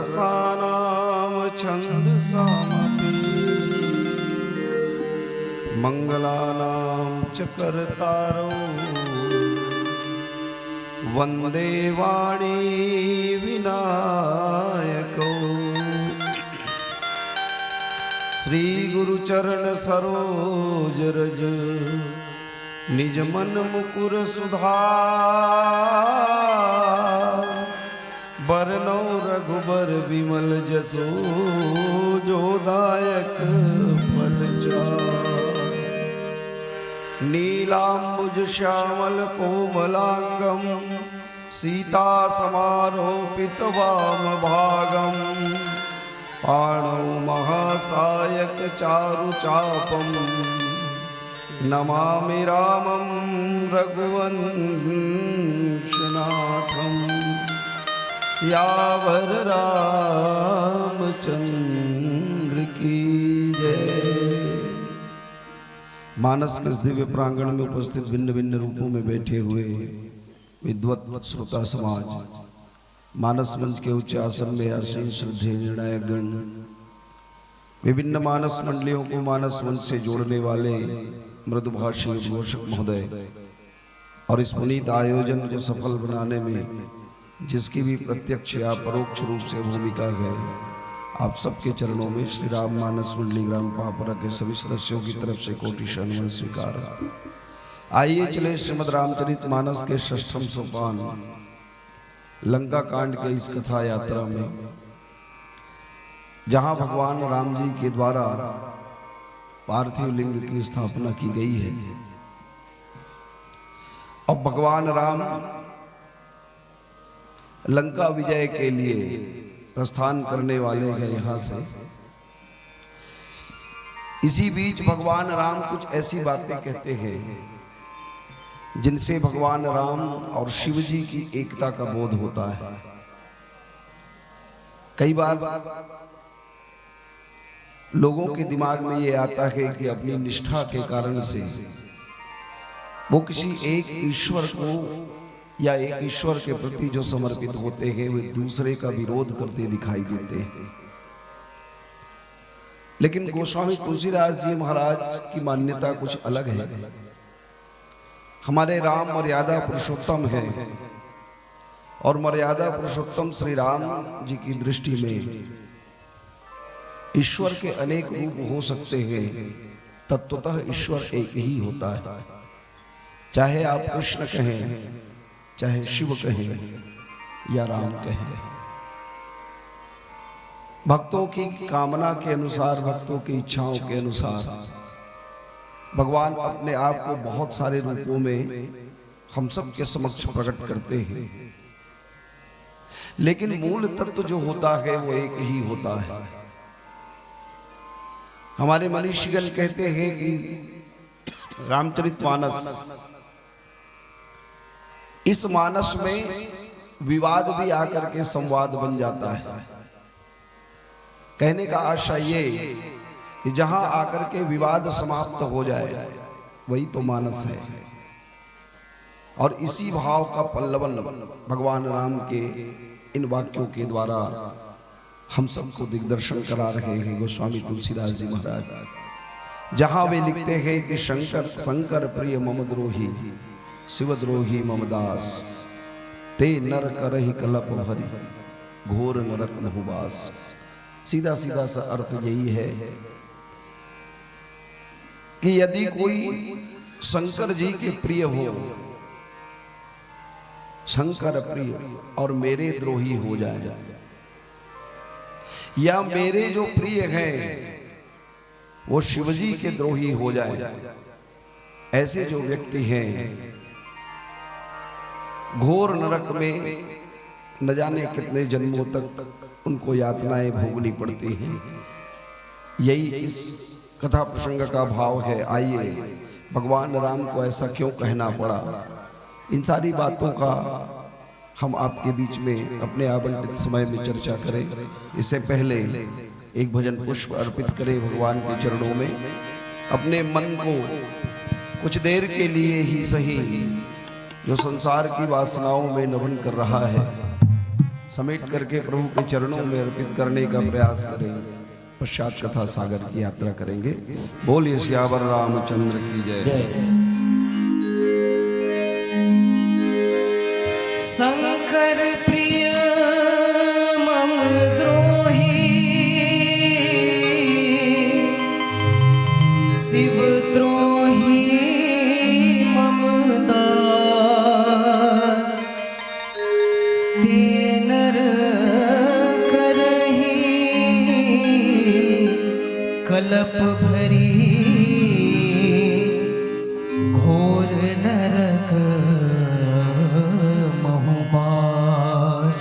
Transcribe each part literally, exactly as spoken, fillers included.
रसानां छन्दसामपि मङ्गलानां च कर्तारौ वन्दे वाणी विनायकौ। श्री गुरु चरण सरोज रज निज मन मुकुर सुधार। बरनौ रघुबर विमल जसु जो दायक फल चार। नीलांबुज श्यामल कोमलांगम सीता समारोपित वाम भागम। पाणौ महासायक चारु चापम नमामि रामं रघुवंशनाथं। सियावर रामचंद्र की जय। मानस के इस दिव्य प्रांगण में उपस्थित भिन्न भिन्न रूपों में बैठे हुए विद्वत श्रोता समाज, मानस मंच के उच्च आसन में आसीन श्रद्धेय निर्णायक गण, विभिन्न मानस मंडलियों को मानस मंच से जोड़ने वाले मृदुभाषी उद्घोषक महोदय और इस पुनीत आयोजन को सफल बनाने में जिसकी भी प्रत्यक्ष या परोक्ष रूप से भूमिका है, आप सबके चरणों में श्री राम मानस मंडली ग्राम पापरा के सभी सदस्यों की तरफ से कोटि शरण स्वीकार है। आइए चले श्रीमद् रामचरित मानस के षष्ठम सोपान लंका कांड के इस कथा यात्रा में, जहां भगवान राम जी के द्वारा पार्थिव लिंग की स्थापना की गई है। अब भगवान राम लंका विजय के लिए प्रस्थान करने वाले हैं यहां से। इसी बीच भगवान राम कुछ ऐसी बातें कहते हैं जिनसे भगवान राम और शिव जी की एकता का बोध होता है। कई बार लोगों के दिमाग में ये आता है कि अपनी निष्ठा के कारण से वो किसी एक ईश्वर को या एक ईश्वर के प्रति जो समर्पित होते हैं, वे दूसरे का विरोध करते दिखाई देते हैं। लेकिन गोस्वामी तुलसीदास जी महाराज की मान्यता कुछ अलग है। हमारे राम मर्यादा पुरुषोत्तम हैं और मर्यादा पुरुषोत्तम श्री राम जी की दृष्टि में ईश्वर के अनेक रूप हो सकते हैं, तत्वतः ईश्वर एक ही होता है। चाहे आप कृष्ण कहें, चाहे शिव कहें या राम कहें, भक्तों की कामना के अनुसार, भक्तों की इच्छाओं के अनुसार भगवान अपने आप को बहुत सारे रूपों में हम सब के समक्ष प्रकट करते हैं, लेकिन मूल तत्व जो होता है वो एक ही होता है। हमारे मनीषीगण कहते हैं कि रामचरितमानस, इस मानस में विवाद भी आकर के संवाद बन जाता है। कहने का आशय ये कि जहां आकर के विवाद समाप्त हो जाए, वही तो मानस है। और इसी भाव का पल्लवन भगवान राम के इन वाक्यों के द्वारा हम सबको दिग्दर्शन करा रहे हैं गोस्वामी तुलसीदास जी महाराज। जहां वे लिखते हैं कि शंकर, शंकर प्रिय मम द्रोही, शिव द्रोही मम दास, ते नर करहि कलप भरि, घोर नरक महुबास। सीधा सीधा सा अर्थ यही है कि यदि कोई शंकर जी के प्रिय हो, शंकर प्रिय, और मेरे द्रोही हो जाए, या मेरे जो प्रिय हैं वो शिव जी के द्रोही हो जाए, ऐसे जो व्यक्ति हैं, घोर नरक में न जाने कितने जन्मों तक उनको यातनाएं भोगनी पड़ती हैं। यही इस कथा प्रसंग का भाव है। आइए, भगवान राम को ऐसा क्यों कहना पड़ा, इन सारी बातों का हम आपके बीच में अपने आवंटित समय में चर्चा करें। इससे पहले एक भजन पुष्प अर्पित करें भगवान के चरणों में। अपने मन को कुछ देर के लिए ही सही, जो संसार की वासनाओं में नमन कर रहा है, समेट करके प्रभु के चरणों में अर्पित करने का प्रयास करें। पश्चात कथा सागर की यात्रा करेंगे। बोलिए सियावर रामचंद्र की जय। शंकर प्रिय मम द्रोही, शिव द्रोही मम दास। ते नर करही कलप भरी, घोर नरक महुबास।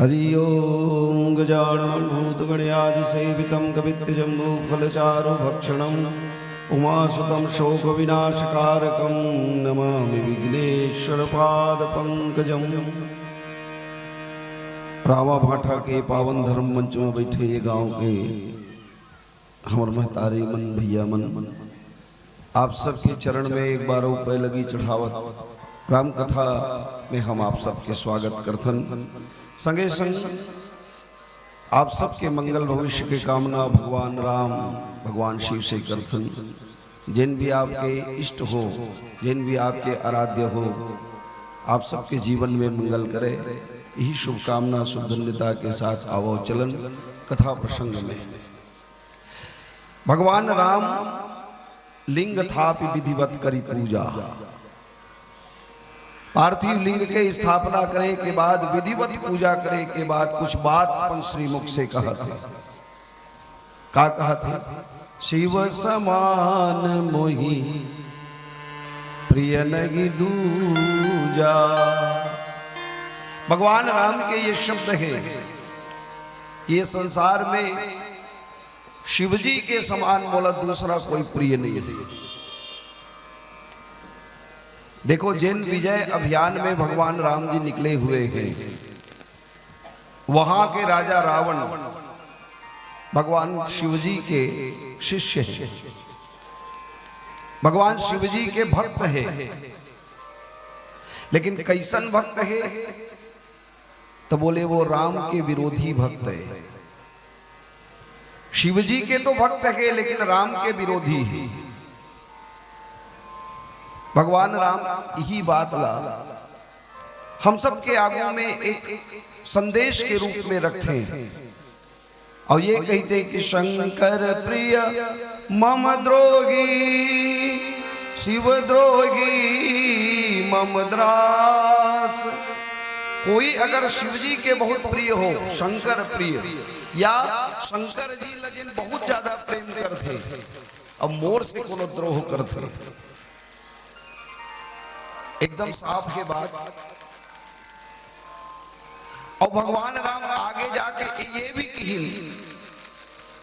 हरि ओम। गजाननं भूतगणयादिसेवितं कपित्थजम्बूफलचारुभक्षणं उमासुतं शोकविनाशकारकं नमामि विघ्नेश्वर पाद पंकजम। रामा भाठा के पावन धर्म मंच में बैठे ये गांव के हमर महतारी मन, भैया मन, आप सबके चरण में एक बार पैलगी चढ़ावत राम कथा में हम आप सबके स्वागत करथन। संगे संग आप सबके मंगल भविष्य के कामना भगवान राम, भगवान शिव से करथन। जिन भी आपके इष्ट हो, जिन भी आपके आराध्य हो, आप सबके जीवन में मंगल करे, यही शुभकामना शुभधन्यता के साथ आवो चलन कथा प्रसंग में। भगवान राम लिंग थापि विधिवत करी पूजा। पार्थिव लिंग के स्थापना करे के बाद, विधिवत पूजा करे के बाद कुछ बात अपन श्रीमुख से कहत हे। का कहत हे? शिव समान मोहि प्रिय नहीं दूजा। भगवान राम के ये शब्द हे, ये संसार में शिव जी के समान मोला दूसरा कोई प्रिय नहीं है। देखो, जिन विजय अभियान में भगवान राम जी निकले हुए हैं, वहां के राजा रावण भगवान शिव जी के शिष्य हैं, भगवान शिव जी के भक्त हैं। लेकिन कैसन भक्त है? तो बोले, वो राम के विरोधी भक्त है। शिव जी के तो भक्त है, लेकिन राम के विरोधी है। भगवान राम यही बात ला हम सबके आगू में एक संदेश के रूप में रखथे। और ये कहते कि शंकर प्रिय मम द्रोही, शिव द्रोही मम द्रास। कोई अगर शिव जी के बहुत प्रिय हो, शंकर प्रिय, या शंकर जी ल जिन बहुत ज्यादा प्रेम करथे, अब मोर से कोनो द्रोह करथे, एकदम साफ के बात। और भगवान राम आगे जाके ये भी कहिन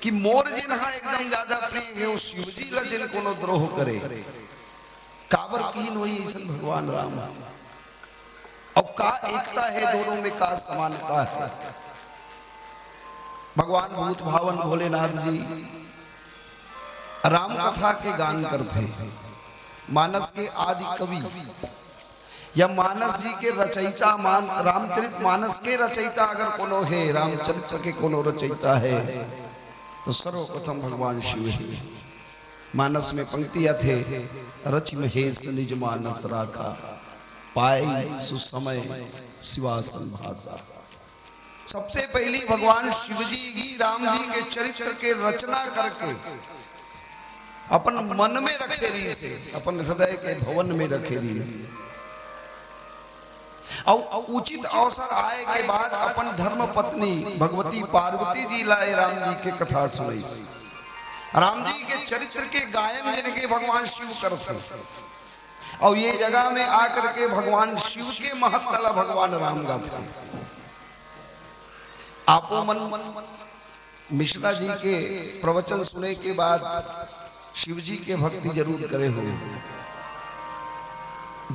कि मोर जिन हा एकदम ज्यादा प्रिय हे, वो शिव जी ला जिन कोनो द्रोह करे। काबर कहिन होही अइसन भगवान राम? और का एकता है दोनों में, का समानता है? भगवान भूत भावन भोलेनाथ जी राम कथा के गान करथे। मानस के आदि कवि या मानस जी के रचयिता, मान, रामचरित मानस के रचयिता अगर कोनो हे, रामचरित्र के कोनो रचयिता हे, तो सर्वप्रथम भगवान शिव हे। मानस में पंक्ति आथे, "रचि महेश निज मानस राखा, पाई सुसमय शिवासन भाषा।" सबसे पहली भगवान शिव जी ही राम जी के चरित्र के रचना करके अपन मन में रखे रहिसे, अपन हृदय के भवन में रखे रहिसे। और उचित अवसर आए के बाद अपन धर्म पत्नी भगवती पार्वती जी ला ए राम जी के कथा सुनइस। राम जी के चरित्र के गायन जिनके भगवान शिव करथे। और ये जगह में आकर के भगवान शिव के महत्ता ला भगवान राम गाथे। आपो मन मिश्रा जी के प्रवचन सुने के बाद शिव जी के भक्ति जरूर करे हो,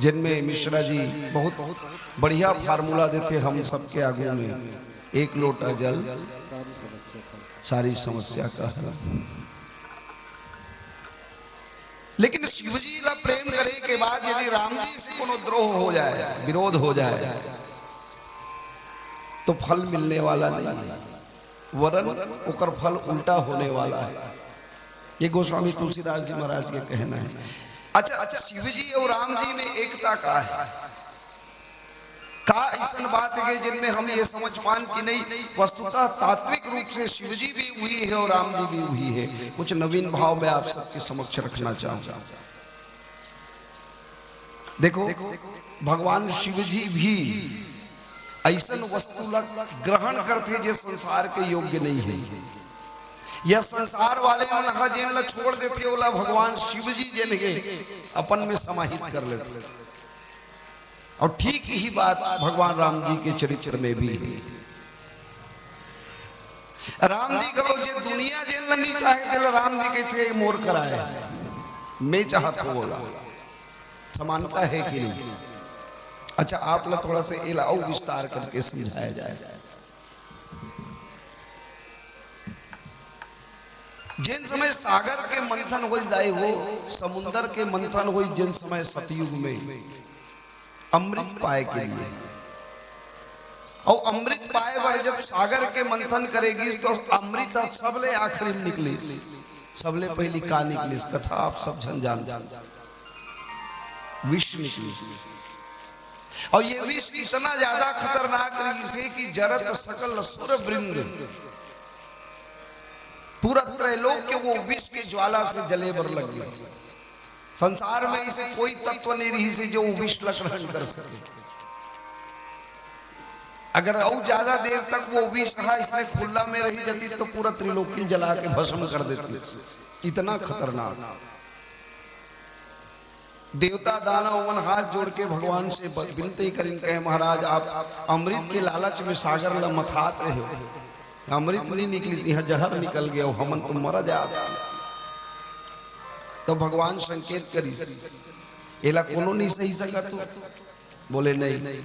जिनमें मिश्रा जी बहुत बढ़िया फार्मूला देथे हम सबके आगू में, "एक लोटा जल सारी समस्या का हल।" लेकिन शिव जी ला प्रेम करे के बाद यदि राम जी से कोनो द्रोह हो जाए, विरोध हो जाए, तो फल मिलने वाला नहीं है, वरन ओकर फल उल्टा होने वाला है। ये गोस्वामी तुलसीदास जी महाराज के कहना है। अच्छा, अच्छा, शिव जी और राम जी में एकता का है? का अइसन बात हे जिनमें हम ये समझ पान कि नहीं, वस्तुतः तात्विक रूप से शिव जी भी वही है और राम जी भी वही है। कुछ नवीन भाव में आप सबके समक्ष रखना चाहूंगा। देखो, भगवान शिव जी भी अइसन वस्तु ला ग्रहण करथे जे संसार के योग्य नहीं है। यह संसार वाले मन ह जेन ला छोड़ देथे, ओला भगवान शिव जी जेन हे अपन में समाहित कर लेथे। और ठीक यही बात भगवान राम जी के चरित्र में भी है। राम जी घलो जे दुनिया जेन ल नी चाहे, तेला राम जी कहिथे, "मोर कराए, मैं चाहत हूं ओला।" समानता है कि नहीं? अच्छा, आप ला थोड़ा सा एला अउ विस्तार करके समझाया जाए। जेन समय सागर के मंथन होइस दाई हो, समुंदर के मंथन होइस जेन समय सतयुग में, अमृत पाए के लिए। अउ अमृत पाए बर जब सागर के मंथन करे गिस, तो अमृत ह सबले आखिरी में निकलिस। सबले पहिली का निकलिस, कथा आप सब झन जानथव, विष निकलिस। अउ ये विष इतना ज्यादा खतरनाक रहिस हे कि जरत सकल सुर वृंद, पूरा त्रैलोक्य वो विष के ज्वाला से जले बर लग गे। संसार में अइसे कोई तत्व नहीं रहिस हे जो वो विष ला ग्रहण कर सके। अगर अउ ज्यादा देर तक वो विष हा इसने खुला में रही जाती, तो पूरा त्रिलोकी जला के भस्म कर देती। इतना खतरनाक। देवता दानव मन हाथ जोड़ के भगवान से ब-, विनती करिन, कहे, "महाराज, आप अमृत के लालच में सागर ल मथात रहे हो, अमृत नहीं निकलिस, इहां जहर निकल गे, हमन तो मरा जात।" तो भगवान संकेत करिस, "एला कोनो नहीं सही सकत हो।" बोले, "नहीं।"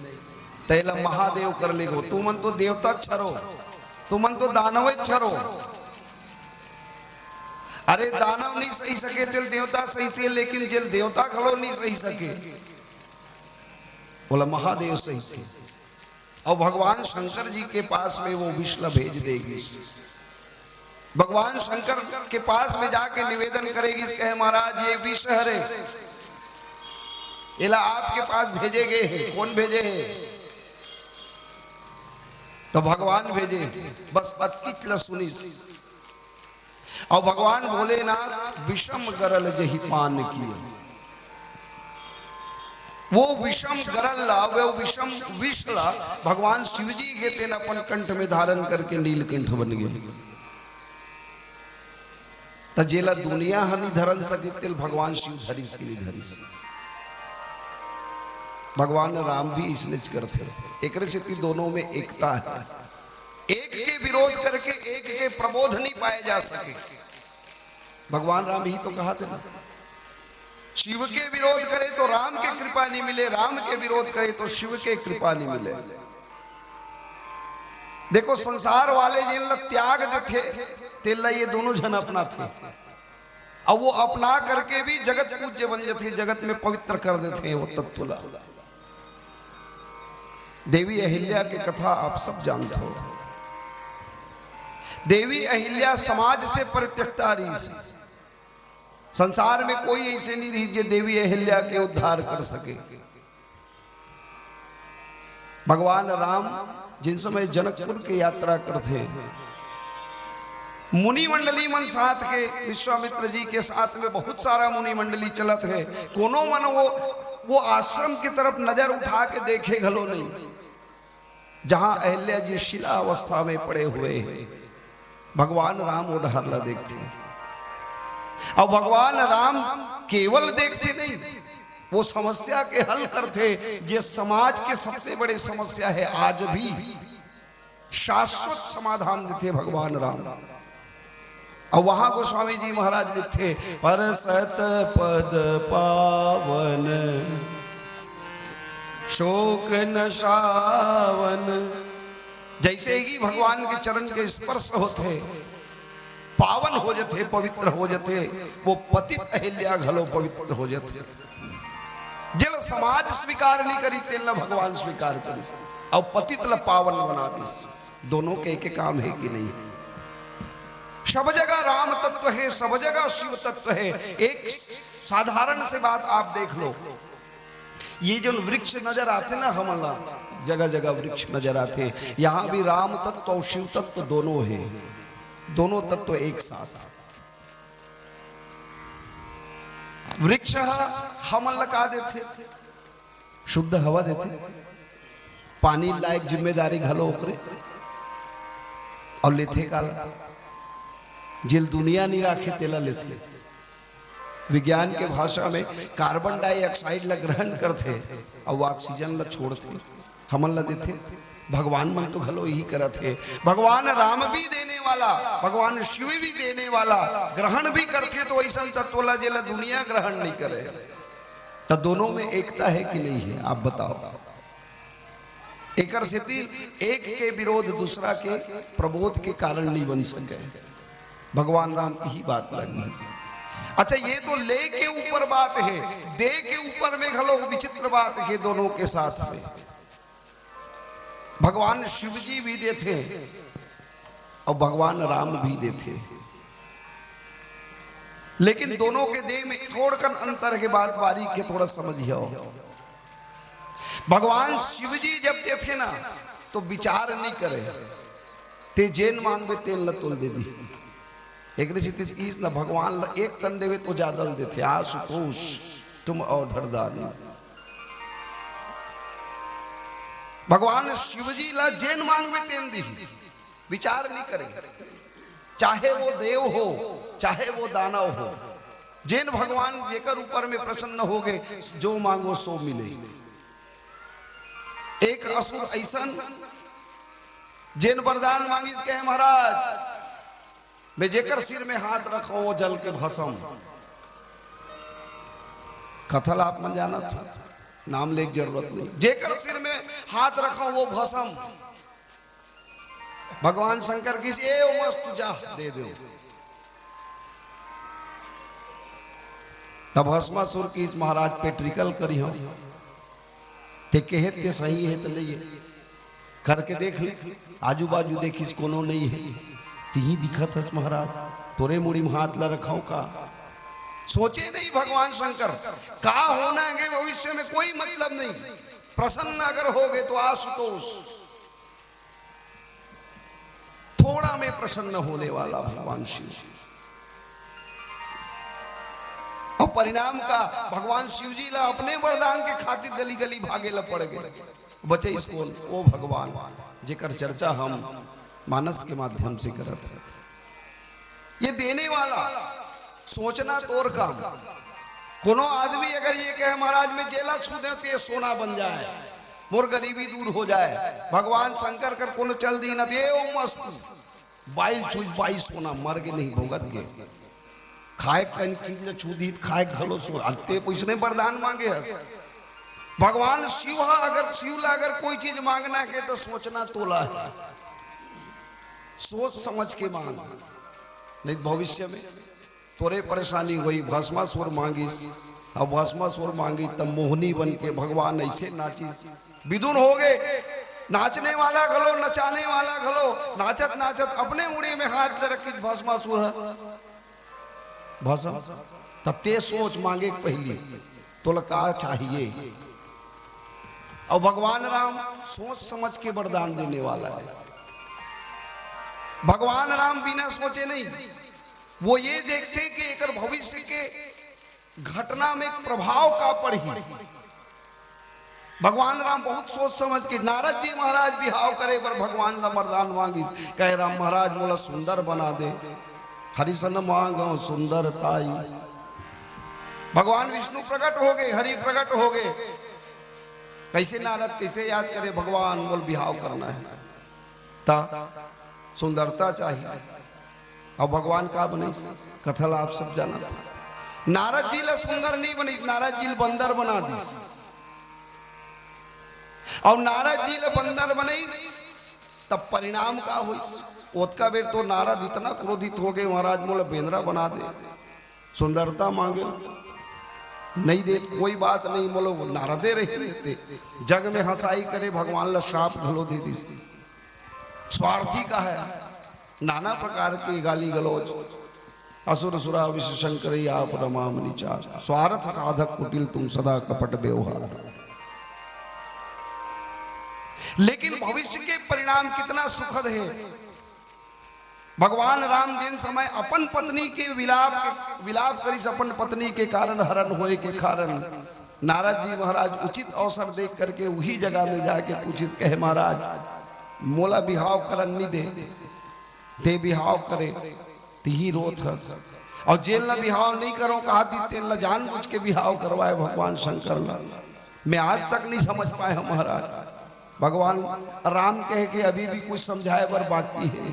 "त एला महादेव कर लेगो, तुमन तो देवता छरो, तुमन तो दानव छरो।" अरे, दानव नहीं सही सके, तेल देवता सही थे, लेकिन जेल देवता घलो नहीं सही सके, ओला महादेव सही थे। अउ भगवान शंकर जी के पास में वो विष ला भेज दे गिस। भगवान शंकर के पास में जाके निवेदन करे गिस, कहे, "महाराज, ये विष हरे, एला आपके पास भेजे गे हे।" कौन भेजे हे? तो भगवान भेजे। बस अतकिच ला सुनिस। अउ भगवान भोलेनाथ विषम गरल जहि पान किए। वो विषम गरल ला, वो विषम विष ला भगवान शिव जी गे तेन अपन कंठ में धारण करके नीलकंठ बन गे। त जेला दुनिया ह नी धरन सके, तेल भगवान शिव धरिस कि नी धरिस। भगवान राम भी इसने करथे। एकरे सेती दोनों में एकता है। एक के विरोध करके एक के प्रबोध नहीं पाए जा सके। भगवान राम ही तो कहा थे ना, शिव के विरोध करे तो राम के कृपा नहीं मिले, राम के विरोध करे तो शिव के कृपा नहीं मिले। देखो, संसार वाले जिन ला त्याग देथे, तेला ये दोनों झन अपनाथे। अब वो अपना करके भी जगत पूज्य बन जाते, जगत में पवित्र कर देते हैं वो तत्व ला। देवी अहिल्या के कथा आप सब जानते हो। देवी अहिल्या समाज से परित्यक्ता रही। संसार में कोई ऐसे नहीं रही जो देवी अहिल्या के उद्धार कर सके। भगवान राम जिन समय जनकपुर के यात्रा करथे, मुनि मंडली मन साथ के, विश्वामित्र जी के साथ में बहुत सारा मुनि मंडली चलत हे। कोनो मन वो, वो आश्रम की तरफ नजर उठा के देखे घलो नहीं, जहां अहिल्या जी शिला अवस्था में पड़े हुए हैं। भगवान राम वो डहर ला देखथे। अब भगवान राम केवल देखथे नहीं, वो समस्या के हल करथे, जे समाज के सबसे बड़े समस्या है, आज भी शाश्वत समाधान देथे भगवान राम। अब वहां गोस्वामी जी महाराज लिखथे, "परसत पद पावन शोक नशावन।" जैसे ही भगवान के चरण के स्पर्श होथे, पावन हो जथे, पवित्र हो जथे, वो पतित अहिल्या घलो पवित्र हो जथे। जेला समाज स्वीकार नहीं करी, तेला भगवान स्वीकार करिस, अउ पतित ला पावन बना दिस। दोनों के एक काम है कि नहीं? सब जगह राम तत्व है, सब जगह शिव तत्व है। एक साधारण से बात आप देख लो, ये जो वृक्ष नजर आते ना हमन ला, जगह जगह वृक्ष नजर आते, यहाँ भी राम तत्व और शिव तत्व दोनों है, दोनों तत्व एक साथ। वृक्ष ह हमन ला का देथे? शुद्ध हवा देथे, पानी लायक जिम्मेदारी घलो ओकरे, और लेथे काला? जेल दुनिया नहीं राखे, तेला लेथे। विज्ञान के भाषा में कार्बन डाइऑक्साइड ला ग्रहण करथे, और वो ऑक्सीजन ला छोड़थे, हमन ला देथे। भगवान मन तो घलो यही करत हे। भगवान राम भी देने वाला, भगवान शिव भी देने वाला, ग्रहण भी करथे तो अइसन तत्व ला, जेला दुनिया ग्रहण नहीं करे। त दोनों में एकता है कि नहीं है, आप बताओ। एकर सेती एक के विरोध दूसरा के प्रबोध के कारण नहीं बन सके। भगवान राम यही बात लगी। अच्छा, ये तो ले के ऊपर बात है, दे के ऊपर में घलो विचित्र बात है दोनों के साथ में। भगवान शिव जी भी देथे और भगवान राम भी देथे, लेकिन दोनों के देह में थोड़कन अंतर के बात बारीक के थोड़ा समझियो। भगवान शिव जी जब देथे ना, तो विचार नहीं करे, ते जेन मांगबे तेन ल तोल दे दी। एकरे सेती ईस न भगवान ल एक कन देवे तो ज्यादा ल देथे। आशुतोष तुम औढ़र दानी। भगवान शिव जी ल जेन मांगबे तेन दिही, विचार नहीं करे, चाहे वो देव हो, चाहे वो दानव हो। जेन भगवान जेकर ऊपर में प्रसन्न हो गए, जो मांगो सो मिले। एक असुर अइसन, जेन वरदान मांगिस, कहे महाराज, मैं जेकर सिर में हाथ रखो वो जल के भसम। कथा ला आप मन जानत हो, नाम लेके जरूरत नहीं। जेकर सिर में हाथ रखो वो भसम। भगवान शंकर कहिस, ए ओ मस्त जा दे दे। तब भस्मासुर कहिस, महाराज पेट्रिकल करी हम। ते कहे ते सही है त नहीं है, करके देख ले। आजू बाजू देखिस कोनो नहीं है, तिही दिखत हस महाराज, तोरे मुड़ी में हाथ ला रखाओ का। सोचे नहीं भगवान शंकर, का होना है भविष्य में कोई मतलब नहीं। प्रसन्न अगर हो गए तो आशुतोष, थोड़ा में प्रसन्न होने वाला भगवान शिव। और परिणाम का, भगवान शिव जी ला अपने वरदान के खातिर गली गली भागे ला पड़ गए। बचे इसको, ओ भगवान, जेकर चर्चा हम मानस के माध्यम से करत हैं। ये देने वाला, सोचना तोर काम। कोनो आदमी अगर ये कहे, महाराज, मैं जेला छू दे तो ये सोना बन जाए, मोर गरीबी दूर हो जाए, भगवान शंकर कर कोनो चल दी ना, ये ओ मस्त बाइल छुई बाई सोना, मर के नहीं भोगत के। खाए कन चीज ल छू दी, खाए घलो सोना। अते इसने वरदान मांगे है। भगवान शिव हा, अगर शिव ला अगर कोई चीज मांगना है तो सोचना तोला है, सोच समझ के मांग, नहीं तो भविष्य में तोरे परेशानी होई। भस्मासुर मांगिस, अब भस्मासुर मांगी तब मोहनी बन के भगवान ऐसे नाचिस, विदुन हो गए। नाचने वाला घलो, नचाने वाला घलो, नाचत नाचत अपने उड़ी में हाथ ले रखिस भस्मासुर ह। भस्म, तब ते सोच मांगे के पहली, तोला का चाहिए? और भगवान राम सोच समझ के वरदान देने वाला है। भगवान राम बिना सोचे नहीं, वो ये देखते कि एकर भविष्य के घटना में प्रभाव का पड़ही। भगवान राम बहुत सोच समझ के, नारद जी महाराज बिहाव करे बर भगवान ला वरदान मांगिस, कहे, राम महाराज, मोला सुंदर बना दे, हरिसन मांगो सुंदर ताई। भगवान विष्णु प्रकट हो गए, हरि प्रकट हो गए। कैसे नारद, कैसे याद करे, भगवान मोल बिहाव करना है, ता सुंदरता चाहिए। और भगवान का बनइस, कथा ला आप सब जानत हो। नारद जी ला सुंदर नहीं बनइस, नारद जी ला बंदर बना दिस। और नारद जी ला बंदर बनइस, तब परिणाम का होइस? ओतका बेर तो नारद इतना क्रोधित हो गए, महाराज मोला बेंदरा बना दे, सुंदरता मांगे, नहीं दे, कोई बात नहीं, मोला नारदे रहे देते, जग में हंसाई करे, भगवान ला श्राप घलो दे दिस। स्वार्थी का है, नाना प्रकार के गाली गलौज। असुर सुरा विष शंकर आप रमा मनिचार, स्वार्थ साधक कुटिल तुम सदा कपट व्यवहार। लेकिन भविष्य के परिणाम कितना सुखद है। भगवान राम जिन समय अपन पत्नी के विलाप, विलाप करिस, अपन पत्नी के कारण हरण होए के कारण नारद जी महाराज उचित अवसर देख करके वही जगह में जाके पूछिस, कहे, महाराज, मोला बिहाव करन नहीं दे, ते बिहाव करे, तिही रोत हस। और जेन ला बिहाव नहीं करो कहा थी, तेन ला जानबूझ के बिहाव करवाए भगवान शंकर ला। मैं आज तक नहीं समझ पाए हूँ महाराज। भगवान राम कहे कि अभी भी कुछ समझाए बर बाकी हे।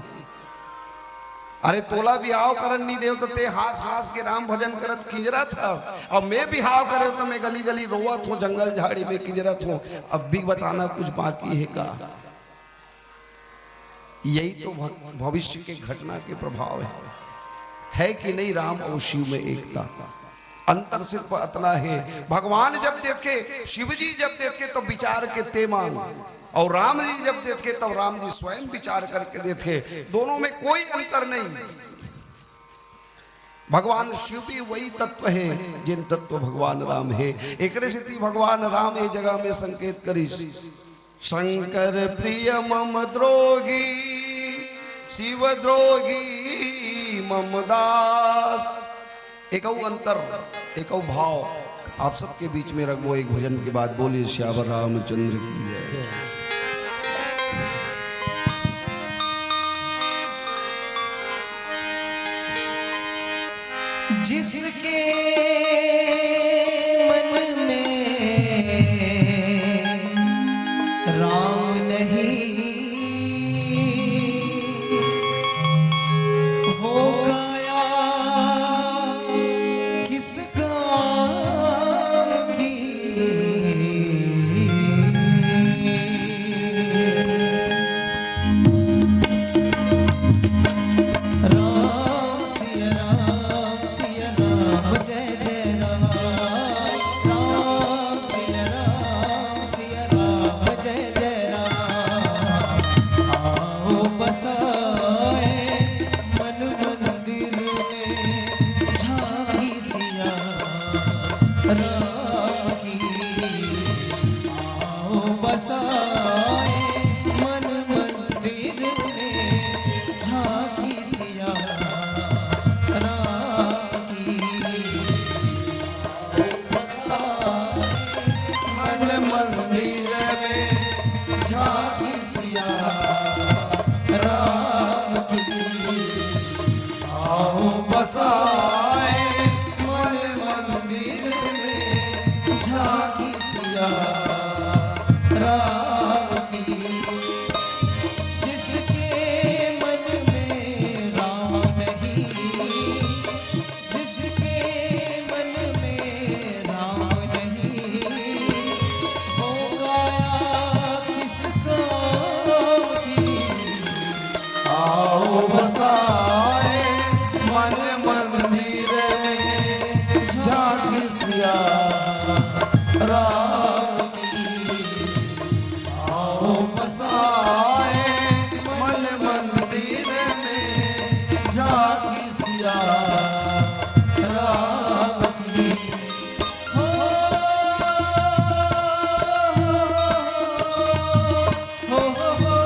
अरे तोला बिहाव करन नइ देव त तें हाँस हाँस के राम भजन करत किंजरत हस, अउ मैं बिहाव करेंव त मैं गली गली रोवत हों, जंगल झाड़ी में किंजरत हों। अब भी बताना कुछ बाकी हे का? यही तो भ-, भविष्य के घटना के प्रभाव हे, हे कि नहीं? राम अउ शिव में एकता। अंतर सिर्फ अतना हे, भगवान जब देथे, शिव जी जब देथे, तो विचार के तें मांग, अउ राम जी जब देथे, तब राम जी स्वयं विचार करके देथे। दोनों में कोई अंतर नहीं। भगवान शिव भी वही तत्व हे, जेन तत्व भगवान राम हे। एकरे सेती भगवान राम ए जगह में संकेत करिस, शंकर प्रिय मम द्रोही, शिव द्रोही मम दास। एकउ अंतर, एकउ भाव आप सबके बीच में रखबो एक भजन के बाद। बोलिए सियावर रामचंद्र की जय। जिसके मन में राम नहीं, वो काया किस काम की। राम सिया राम सिया राम जय जय राम। राम सिया राम सिया राम जय जय राम। आओ बसाए मन मंदिर में झांकी सिया राम की। आओ बसाए मन मंदिर में झांकी सिया राम की। मन मंदिर में झांकी सिया राम की। आओ बसाए मन मंदिर में झांकी सिया राम की। जिसके मन में राम नहीं, जिसके मन में राम नहीं, वो काया किस काम की। आओ बसाए मन मंदिर में झांकी सिया राम की। आओ बसाए मन मंदिर में झांकी सिया राम की। हो, हो, हो, हो।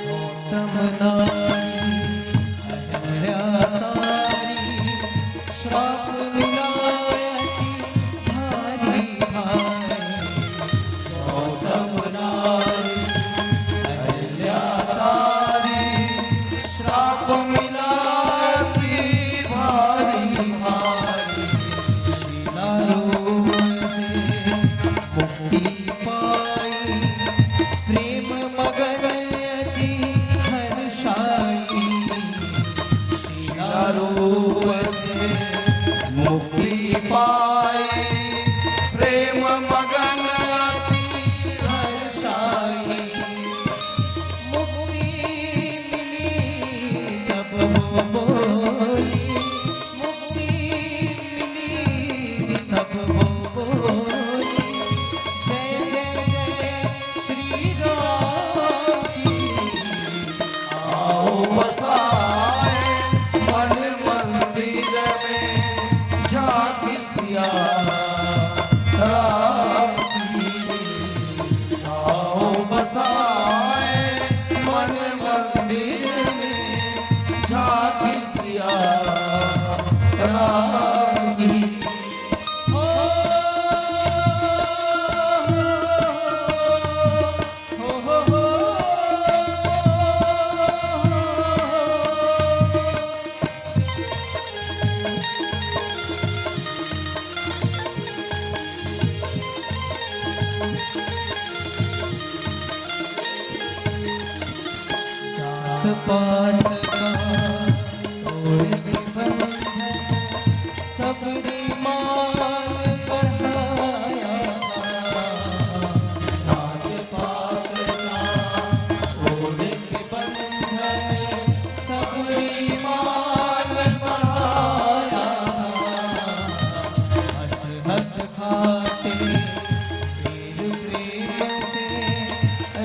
गौतम नारी अहल्या तारी, श्राप मिला अति भारी भारी। गौतम नारी अहल्या तारी, श्राप मिला अति भारी भारी। शीला रूप से मुक्ति पाई, प्रेम मगन अति हर्षाई। शीला रूप से मुक्ति पाई, प्रेम मगन अति हर्षाई। मुक्ति मिली तब वो बोली, मुक्ति मिली तब वो बोली, जय जय जय श्री राम की। आओ बसाए मन मंदिर में झांकी सिया राम की। आओ बसाए मन मंदिर में झांकी सिया राम की। हो, पात का तोड़ के बंधन सबरी मान बढ़ाया। जात पात का तोड़ के बंधन सबरी मान बढ़ाया। हंस हंस खाते प्रेम से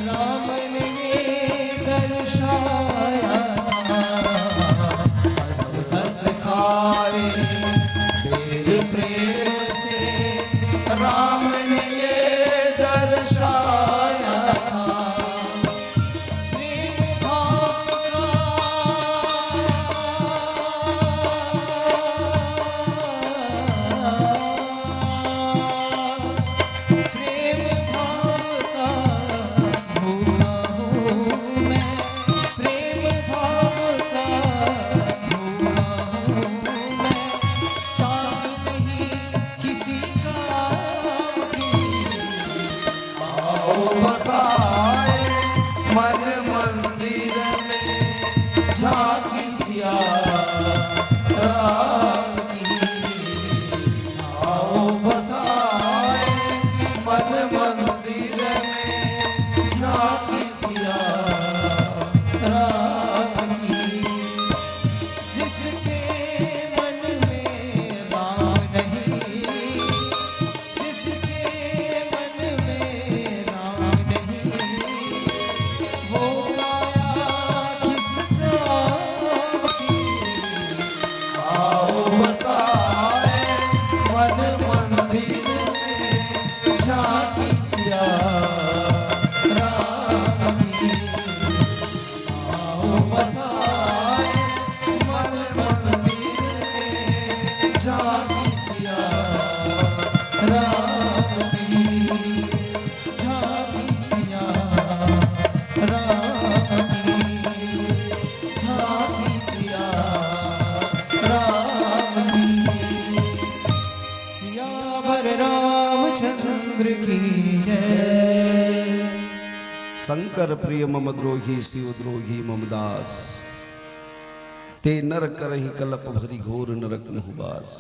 राम ने ये दर्शाया था। हंस हंस खाए तेरे प्रेम से राम ने ये दर्शाया था। प्रेम भाव का प्रेम भाव का भूखा हूँ मैं, प्रेम भाव का भूखा हूँ मैं, चांद नहीं किसी काम की। आओ बसाए मन मंदिर में झांकी सिया राम की। आओ बसाए मन मंदिर में झांकी सिया राम की। जिसके मन में राम नहीं, जिसके मन में राम नहीं, वो काया किस काम की? आओ बसाए मन मंदिर में झांकी सिया राम की। आओ बसाए मन मंदिर में झांकी सिया राम की। झांकी सिया राम की। झांकी सिया राम की। सियावर रामचंद्र की जय। शंकर प्रिय मम द्रोही शिव द्रोही मम दास। ते नर करहि कलप भरि घोर नरक मुहु बास।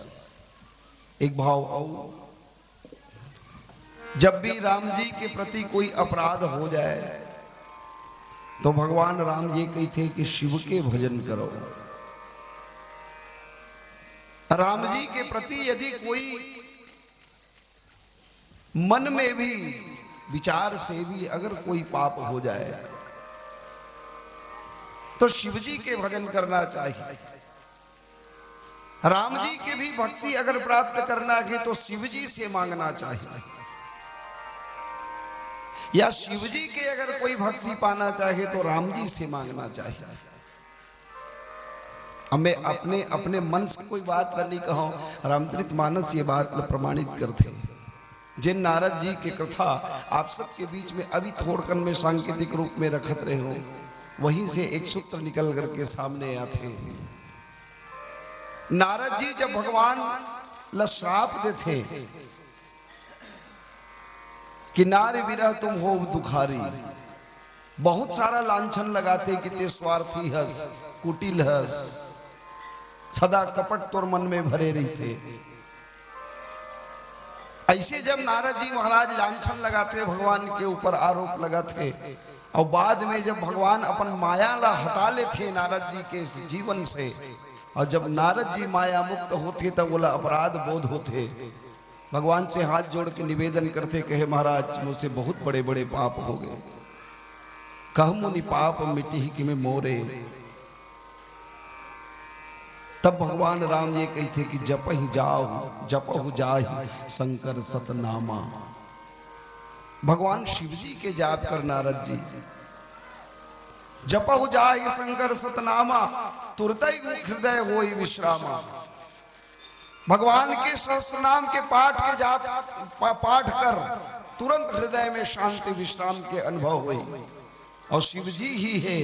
एक भाव अउ, जब भी राम जी के प्रति कोई अपराध हो जाए तो भगवान राम ये कहिथे कि शिव के भजन करो। राम जी के प्रति यदि कोई मन में भी, विचार से भी अगर कोई पाप हो जाए तो शिव जी के भजन करना चाहिए। राम जी के भी भक्ति अगर प्राप्त करना है तो शिव जी से मांगना चाहिए, या शिव जी के अगर कोई भक्ति पाना चाहे तो राम जी से मांगना चाहिए। अब मैं अपने, अपने मन से कोई बात ल नहीं कहूं, रामचरित मानस ये बात ल प्रमाणित करथे। जिन नारद जी के कथा आप सबके बीच में अभी थोड़कन में सांकेतिक रूप में रखत रहे हो, वहीं से एक सूत्र निकल करके सामने आथे। नारद जी जब भगवान ल श्राप देथे कि नारी विरह तुम हो दुखारी, बहुत सारा लांछन लगाथे कि ते स्वार्थी हस, कुटिल हस, सदा कपट तोर मन में भरे रहिथे। ऐसे जब नारद जी महाराज लांछन लगाथे, भगवान के ऊपर आरोप लगाथे, और बाद में जब भगवान अपन माया ला हटा लेथे नारद जी के जीवन से, और जब नारद जी माया मुक्त होथे तब ओला अपराध बोध होथे। भगवान से हाथ जोड़ के निवेदन करथे, कहे, महाराज, मुझसे बहुत बड़े बड़े पाप हो गए, कहु मुनि पाप मिटही किमे मोरे। तब भगवान राम ये कहिथे कि जपहि जाहु, जपहु जाहि शंकर सतनामा। भगवान शिव जी के जाप कर नारद जी, जपहु जाहि शंकर सतनामा, तुरतै हृदय होई विश्रामा। भगवान के सहस्त्र नाम के पाठ के जाप, पा-, पाठ कर, तुरंत हृदय में शांति विश्राम के अनुभव होई। और शिव जी ही है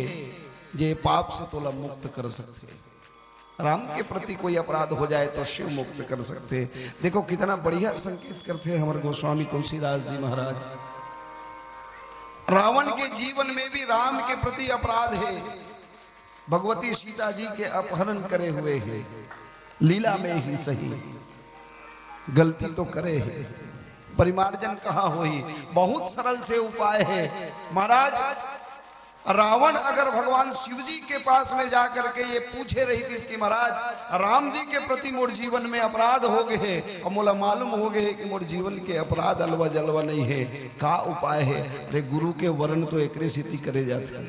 जे पाप से तोला मुक्त कर सकथे। राम के प्रति कोई अपराध हो जाए तो शिव मुक्त कर सकथे। देखो कितना बढ़िया संकेत करथे हमर गोस्वामी तुलसीदास जी महाराज। रावण के जीवन में भी राम के प्रति अपराध है। भगवती सीता जी के अपहरण करे हुए हे, लीला में ही सही, गलती तो करे हे, परिमार्जन कहाँ होही? बहुत सरल से उपाय हे महाराज। रावण अगर भगवान शिव जी के पास में जा करके ये पूछे रहितिस कि महाराज, राम जी के प्रति मोर जीवन में अपराध हो गए हे और मोला मालूम हो गए हे कि मोर जीवन के अपराध अलवा जलवा नहीं हे, का उपाय हे? अरे गुरु के वरण तो एकरे सेती करे जाथे।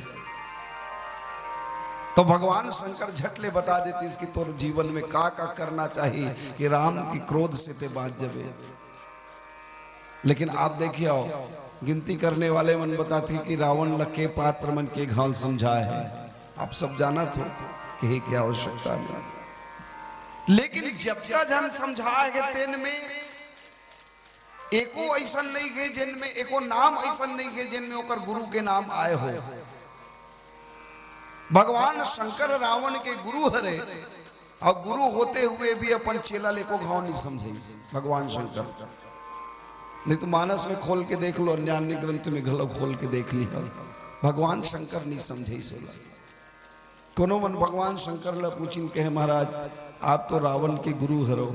तो भगवान शंकर झट ले बता देतिस कि तोर जीवन में का का करना चाहिए कि राम की क्रोध से ते बांच जबे। लेकिन आप देखिए, आओ, गिनती करने वाले मन बताथे कि रावण ल के पात्र मन के घाव समझाए हे। आप सब जानत हो, कहे के आवश्यकता नहीं। लेकिन जतका झन समझाए हे, तेन में एको अइसन नहीं हे, जिन में एको नाम अइसन नहीं हे, जिन में ओकर गुरु के नाम आए हो। भगवान शंकर रावण के गुरु हरे, और गुरु होते हुए भी अपन चेला ल एको घाव नहीं समझे भगवान शंकर। नहीं तो मानस में खोल के देख लो, अन्य अन्य ग्रंथ में घलो खोल के देख लिहा, भगवान शंकर नहीं समझे सोला। कोनो मन भगवान शंकर ला पूछिन, कहे, महाराज, आप तो रावण के गुरु हरो,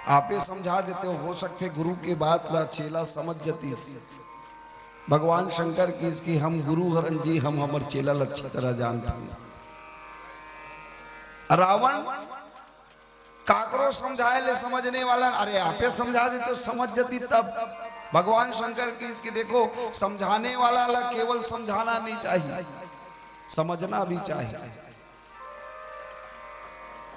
आपे समझा देते हो, हो सकथे गुरु के बात ला चेला समझ जतिस। भगवान शंकर कहिस कि हम गुरु हरन जी, हम हमर चेला ला अच्छी तरह जानत हन। रावण काकरो समझाए ले समझने वाला, अरे, आपे समझा देते तो समझ जतिस। तब भगवान शंकर कहिस कि देखो, समझाने वाला ला केवल समझाना नहीं चाहिए, समझना भी चाहिए।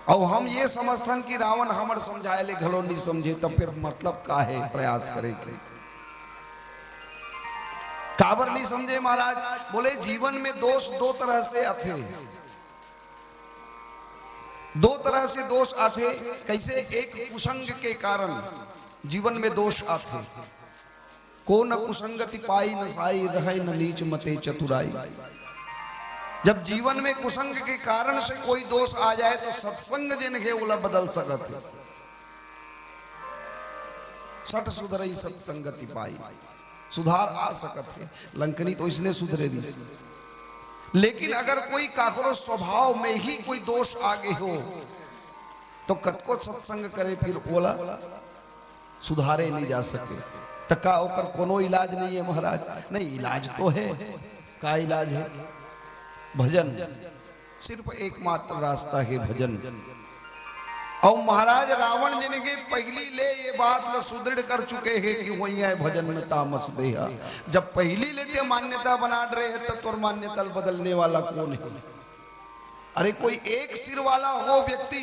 अउ हम ये समझथन कि रावण हमर समझाए ले घलो नहीं समझे, तब फिर मतलब का हे प्रयास करे के? काबर नहीं समझे महाराज? बोले, जीवन में दोष दो तरह से आथे, दो तरह से दोष आथे। कैसे? एक कुसंग के कारण जीवन में दोष आथे। को न कुसंगति पाई नसाई, रहै न नीच मते चतुराई। जब जीवन में कुसंग के कारण से कोई दोष आ जाए तो सत्संग जेन हे ओला बदल सकत हे। सठ सुधरई सत्संगति पाई, सुधार आ सकत हे। लंकनी तो इसने सुधरे रहिस। लेकिन अगर कोई काकरो स्वभाव में ही कोई दोष आ गए हो तो कतको सत्संग करे फिर ओला सुधारे नहीं जा सके। त का ओकर कोनो इलाज नहीं हे महाराज? नहीं, इलाज तो हे। का इलाज हे? भजन। सिर्फ एकमात्र रास्ता हे भजन। अउ महाराज रावण जेन के पहिली ले ये बात ल सुदृढ़ कर चुके हे कि होइया भजन में तामस देहा। जब पहिली ले ते मान्यता बना रहे हे त तोर मान्यता ल बदलने वाला कोन हे? अरे कोई एक सिर वाला हो व्यक्ति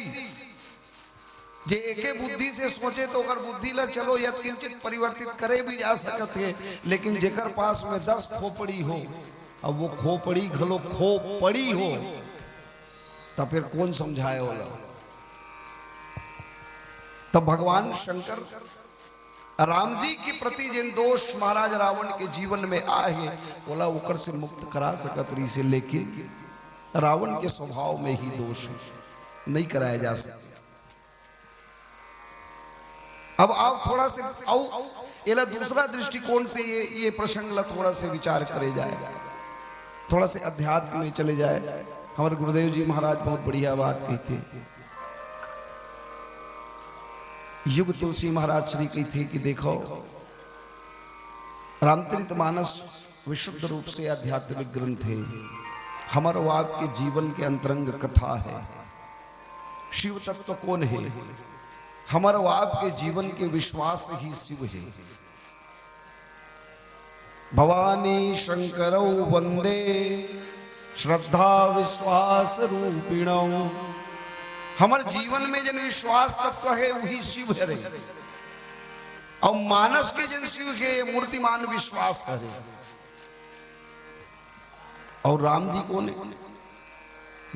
जे एके बुद्धि से सोचे तो ओकर बुद्धि ला चलो यत्किंचित परिवर्तित करे भी जा सकत हे, लेकिन जेकर पास में दस खोपड़ी हो, अब वो खोपड़ी घलो खोपड़ी हो, त फिर कोन समझाए ओला? तब भगवान शंकर राम जी के प्रति जिन दोष महाराज रावण के जीवन में आए हे, ओला ओकर से मुक्त करा सकत रहिस हे, लेकिन रावण के स्वभाव में ही दोष हे, नहीं कराया जा सकता। अब आप थोड़ा से, अउ एला दूसरा दृष्टिकोण से ये, ये प्रसंग ला थोड़ा से विचार करे जाए, थोड़ा से अध्यात्म में चले जाए। हमारे गुरुदेव जी महाराज बहुत बढ़िया बात कहिथे। युग तुलसी महाराज श्री कहिथे कि देखो, रामचरित मानस विशुद्ध रूप से आध्यात्मिक ग्रंथ हे। हमर अउ आपके जीवन के अंतरंग कथा हे। शिव तत्व कोन हे? हमर अउ आपके जीवन के विश्वास ही शिव हे। भवानी शंकरौ वंदे श्रद्धा विश्वास रूपिणौ। हमर जीवन में जिन विश्वास तत्व हे, वही शिव हरे। अउ मानस के जिन शिव हे, मूर्तिमान विश्वास हरे। अउ राम जी कोन हे?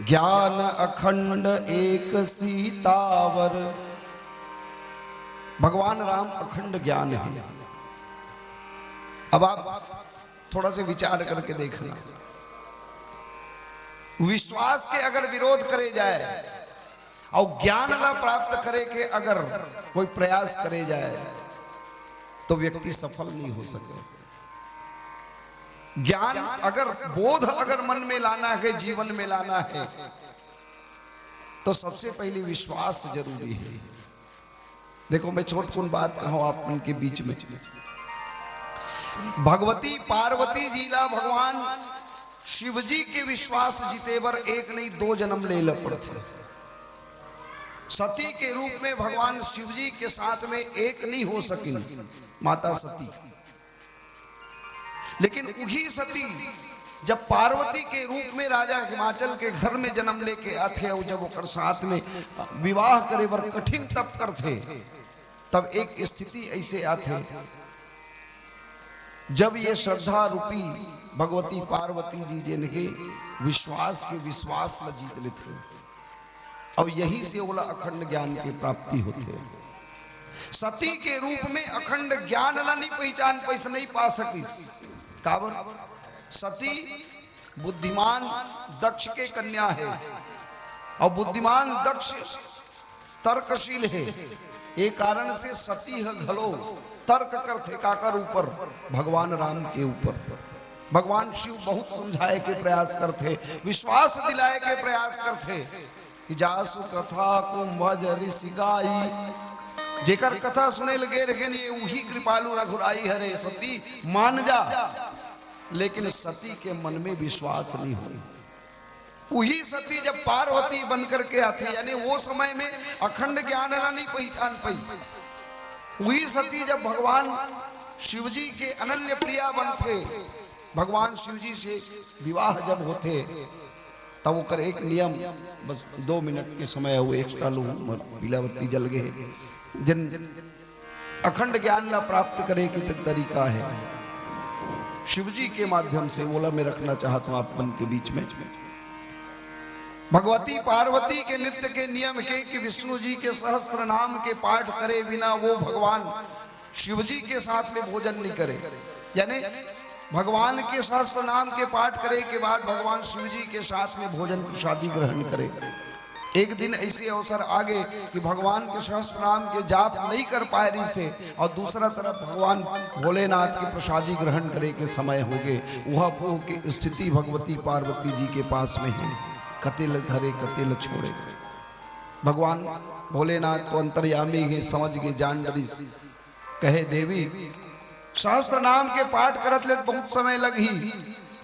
ज्ञान अखंड एक सीतावर। भगवान राम अखंड ज्ञान हे। अब आप थोड़ा से विचार करके देखना, विश्वास के अगर विरोध करे जाए अउ ज्ञान ला प्राप्त करे के अगर कोई प्रयास करे जाए तो व्यक्ति सफल नहीं हो सके। ज्ञान अगर, बोध अगर मन में लाना है, जीवन में लाना है, तो सबसे पहले विश्वास जरूरी है। देखो, मैं छोटकुन बात कहूं आप मन के बीच में। भगवती पार्वती जी ला भगवान शिव जी के विश्वास जीते बर एक नहीं, दो जन्म ले ल पड़थे। सती के रूप में भगवान शिव जी के साथ में एक नहीं हो सकिन माता सती। लेकिन उही सती जब पार्वती के रूप में राजा हिमाचल के घर में जन्म लेके आथे अउ जब ओकर साथ में विवाह करे बर कठिन तप करथे, तब एक स्थिति ऐसे आथे, जब ये श्रद्धा रूपी भगवती पार्वती जी जेन हे विश्वास के, विश्वास ल जीत लेथे, अउ यही से ओला अखंड ज्ञान के प्राप्ति होथे। सती के रूप में अखंड ज्ञान ला नहीं पहचान पाइस, नहीं पा सकिस। काबर? सती बुद्धिमान दक्ष के कन्या है, अउ बुद्धिमान दक्ष तर्कशील है। ये कारण से सती ह घलो तर्क करथे। काकर ऊपर? भगवान राम के ऊपर। भगवान शिव बहुत समझाए के प्रयास करथे, विश्वास दिलाए के प्रयास करथे कि जासु कथा कुंभज ऋषि गाई, जेकर कथा सुने ल गे रहेन, ये उही कृपालु रघुराई हरे, सती मान जा। लेकिन सती के मन में विश्वास नहीं हो। उही सती जब पार्वती बन करके आथे, यानी वो समय में अखंड ज्ञान ला नहीं पहचान पाइस, उही सती जब भगवान शिव जी के अनन्य प्रिया बनथे, भगवान शिव जी से विवाह जब होथे, तब ओकर एक नियम, बस दो मिनट के समय हो, एक्स्ट्रा लूँ, पीला बत्ती जल गए, जिन अखंड ज्ञान ला प्राप्त करे के त-, तरीका है, शिव जी के माध्यम से, ओला मैं रखना चाहत हूँ आप मन के बीच में। भगवती पार्वती के नित्य के नियम हे कि विष्णु जी के सहस्त्र नाम के पाठ करे बिना वो भगवान शिव जी के साथ में भोजन नहीं करे, यानी भगवान के सहस्त्र नाम के पाठ करे के बाद भगवान शिव जी के साथ में भोजन प्रसादी ग्रहण करे। एक दिन ऐसे अवसर आ गए कि भगवान के सहस्त्र नाम के जाप नहीं कर पाए रहिसे, अउ दूसरा तरफ भगवान भोलेनाथ के प्रसादी ग्रहण करे के समय हो गए। वह पोह के स्थिति भगवती पार्वती जी के पास में है, कते ल धरे, कते ल छोड़े। भगवान भोलेनाथ तो अंतर्यामी हे, समझ गए, जान डरिस। कहे, देवी, सहस्त्र नाम के पाठ करत ले बहुत समय लगही,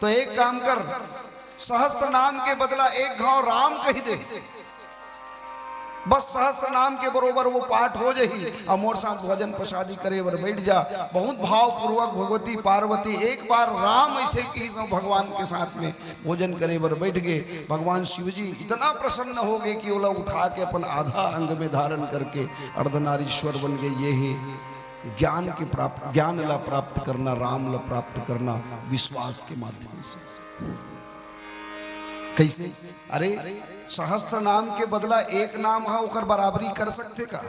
तो एक काम कर, सहस्त्र नाम के बदला एक घाव राम कहि दे, बस सहस्त्र नाम के बरोबर वो पाठ हो जाही, अउ मोर साथ भोजन प्रसादी करे बर बैठ जा। बहुत भावपूर्वक भगवती पार्वती एक बार राम ऐसे कही तो भगवान के साथ में भोजन करे बर बैठ गए। भगवान शिव जी इतना प्रसन्न हो गए कि ओला उठा के अपन आधा अंग में धारण करके अर्धनारीश्वर बन गए। ये ही ज्ञान के प्राप्त, ज्ञान ला प्राप्त करना, राम ला प्राप्त करना विश्वास के माध्यम से। कैसे? अरे, सहस्त्र नाम के बदला एक नाम हा, ओकर बराबरी कर सकथे का?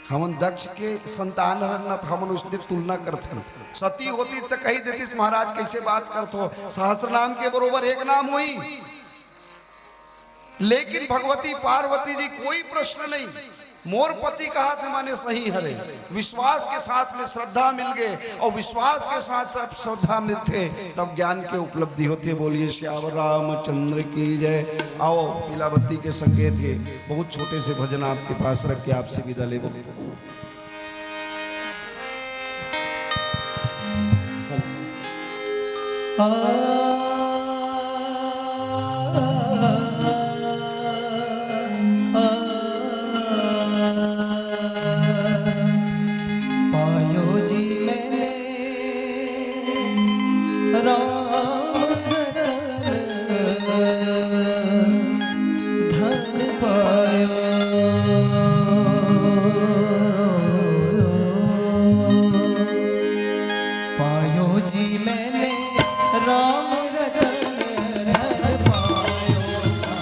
हमन दक्ष के संतान हरन, न त हमन उसने तुलना करथन। सती होती त कही देतिस, महाराज कैसे बात करथो, सहस्त्र नाम के बरोबर एक नाम होही। लेकिन भगवती पार्वती जी कोई प्रश्न नहीं, मोर पति कहा थे माने सही हरे। विश्वास के साथ में श्रद्धा मिल गए, अउ विश्वास के साथ साथ श्रद्धा मिलथे तब ज्ञान के उपलब्धि होथे। बोलिए श्याम रामचंद्र की जय। आओ, पीला बत्ती के संकेत हे, बहुत छोटे से भजन आपके पास रख के आपसे विदा लेबो। पायो जी मैंने राम रतन धन पायो। पायो जी मैंने राम रतन धन पायो।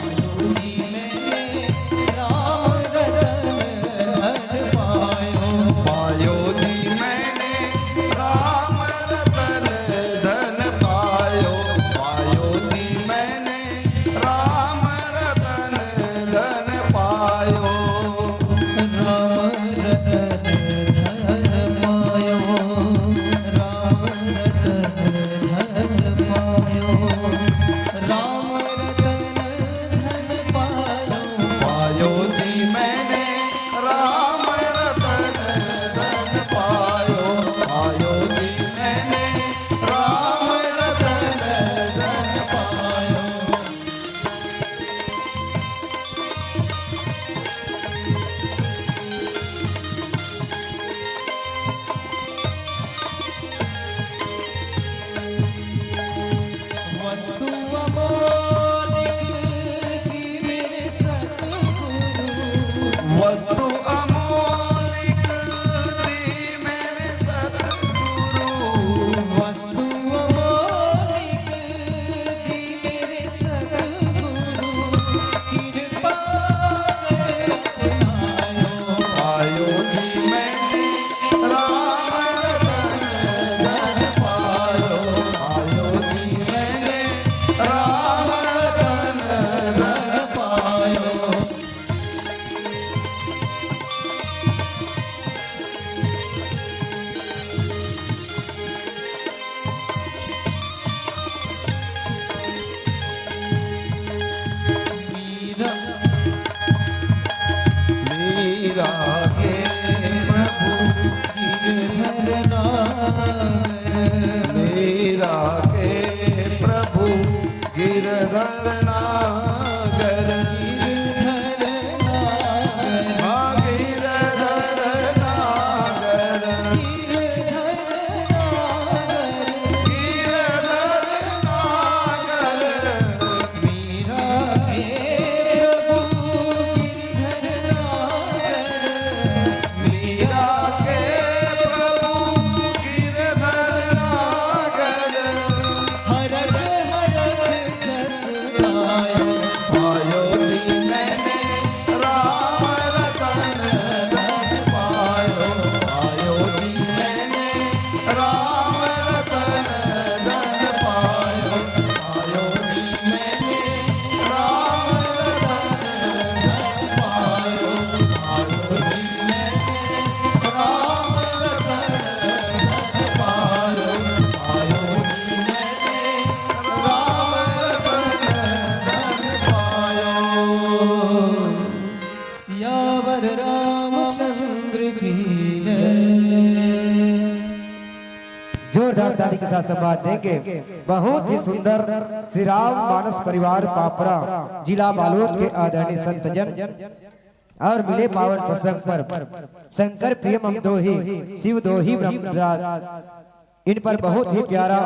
वस्तु अमोलिक दी मेरे सतगुरु। वस्तु अमोलिक दी मेरे सतगुरु। कृपा कर अपनायो। आयो जी मैंने राम रतन धन पायो। आयो जी मैंने राम रतन धन पायो। मीरा, मीरा के प्रभु गिरधर नागर। मीरा के प्रभु गिरधर नागर। गिरधर नागर। हाँ, गिरधर नागर। गिरधर नागर। गिरधर नागर। मीरा हे प्रभु गिरधर नागर। मीरा के प्रभु गिरधर नागर। हरख हरख जस आयो। आयो जी मैंने राम रतन धन पायो। आयो जी मैंने राम रतन धन पायो। आयो जी मैंने राम रतन धन पायो। आयो जी मैंने राम रतन धन पायो। आयो जी मैंने राम रतन धन पायो। सियावर रामचंद्र की जय। जोरदार ताली के साथ सम्मान देंगे। बहुत ही सुंदर श्री राम मानस परिवार पापड़ा, जिला बालोद के आदरणीय संत जन और मिले पावन प्रसंग पर शंकर प्रिय मम दोही, शिव दोही ब्रह्मदास, इन पर बहुत ही प्यारा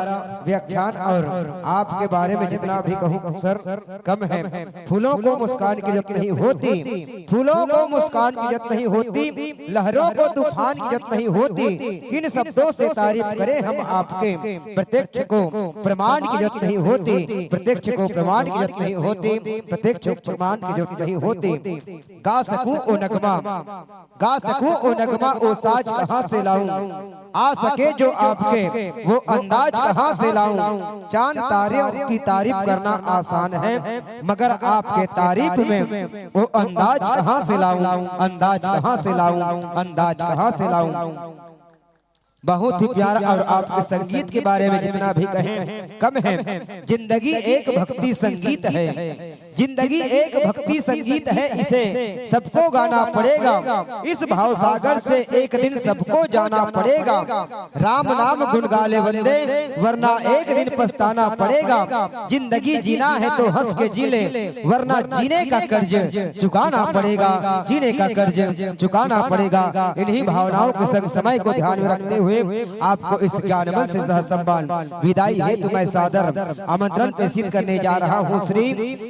व्याख्यान। और आपके बारे में जितना भी कहूँ सर, कम है। फूलों को मुस्कान की जरूरत नहीं होती, फूलों को मुस्कान की जरूरत नहीं होती, लहरों को तूफान की जरूरत नहीं होती। किन शब्दों से तारीफ करें हम आपके, प्रत्यक्ष को प्रमाण की जरूरत नहीं होती, प्रत्यक्ष को प्रमाण की जरूरत नहीं होती, प्रत्यक्ष को प्रमाण की जरूरत नहीं होती। गा सकूं ओ नगमा, गा सकूं ओ नगमा, ओ साज कहाँ से लाऊं? आ सके जो आपके वो अंदाज कहाँ से लाऊं? चांद तारों की तारीफ करना आसान है, मगर आपके तारीफ में वो अंदाज कहाँ से लाऊं? अंदाज कहाँ से लाऊं? अंदाज कहाँ से लाऊं? बहुत ही प्यारा। और आपके संगीत के बारे में जितना भी कहें, कम है। जिंदगी एक भक्ति संगीत है, जिंदगी एक भक्ति संगीत है, इसे सबको गाना पड़ेगा। इस भाव सागर से एक दिन सबको जाना पड़ेगा। राम नाम गुण गा ले वंदे, वरना एक दिन पछताना पड़ेगा। जिंदगी जीना है तो हंस के जी ले, वरना जीने का कर्ज चुकाना पड़ेगा, जीने का कर्ज चुकाना पड़ेगा। इन्हीं भावनाओं के संग समय को ध्यान में रखते हुए आपको इस ज्ञान मंच से सह सम्मान विदाई हेतु मैं सादर आमंत्रण प्रेषित करने जा रहा हूँ। श्री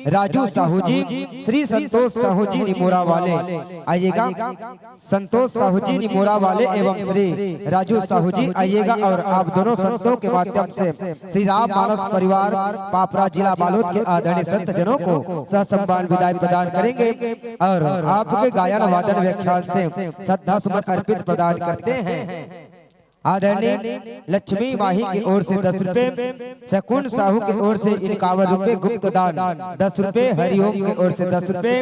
राजू साहू जी, श्री संतोष साहू जी निमोरा वाले, आइएगा। संतोष साहू जी निमोरा वाले एवं श्री राजू साहू जी आइएगा और आप दोनों संतों के माध्यम से श्री राम मानस परिवार पापरा जिला बालोद के आदरणीय संत जनों को सह सम्मान विदाई प्रदान करेंगे और आपके गायन वादन व्याख्यान से श्रद्धा सुमन अर्पित प्रदान करते हैं। आदरणीय लक्ष्मी माही की ओर से दस रुपए, शकुन साहू की ओर से इक्यावन रुपए, गुप्त दान दस रुपए, हरिओम की ओर से दस रुपए,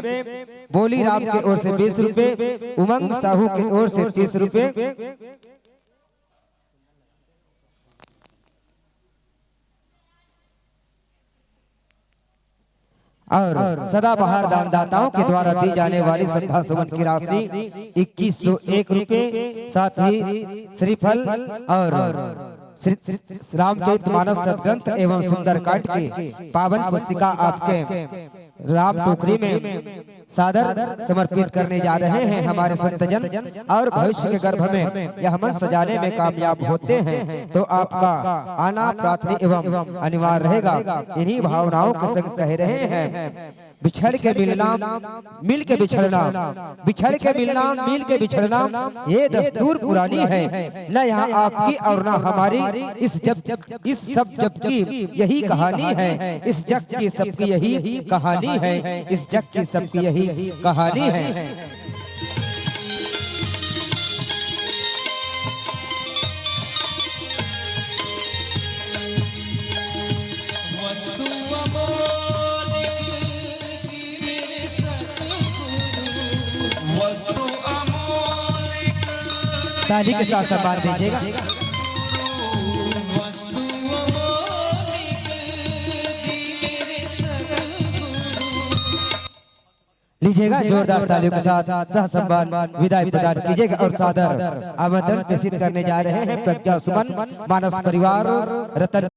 बोली राम की ओर से बीस रुपए, उमंग साहू की ओर से तीस रुपए और सदाबहार दानदाताओं के द्वारा दी जाने वाली श्रद्धा सुमन की राशि इक्कीस सौ एक रुपए, साथ ही श्रीफल और श्री रामचरित मानस सदग्रंथ एवं सुंदरकांड की पावन पुस्तिका आपके राम टोकरी में सादर समर्पित करने जा रहे हैं हमारे संतजन, और भविष्य के गर्भ में यह मंच सजाने में कामयाब होते हैं तो आपका आना प्रार्थना एवं अनिवार्य रहेगा। इन्हीं भावनाओं के संग कह रहे हैं। बिछड़ के मिलना, मिल के बिछड़ना, बिछड़ के मिलना, मिल के बिछड़ना, ये दस्तूर पुरानी है। न यहाँ आपकी और न हमारी, इस जब, इस सब जब की यही कहानी है, इस जग की सबकी यही कहानी है, इस जग की सबकी यही कहानी है। ताली के साथ सम्मान दीजिएगा। लीजिएगा, जोरदार तालियों के साथ सह सम्मान विदाई प्रदान कीजिएगा और सादर आमंत्रण प्रेषित करने जा रहे हैं प्रज्ञा सुमन, मानस परिवार, रतन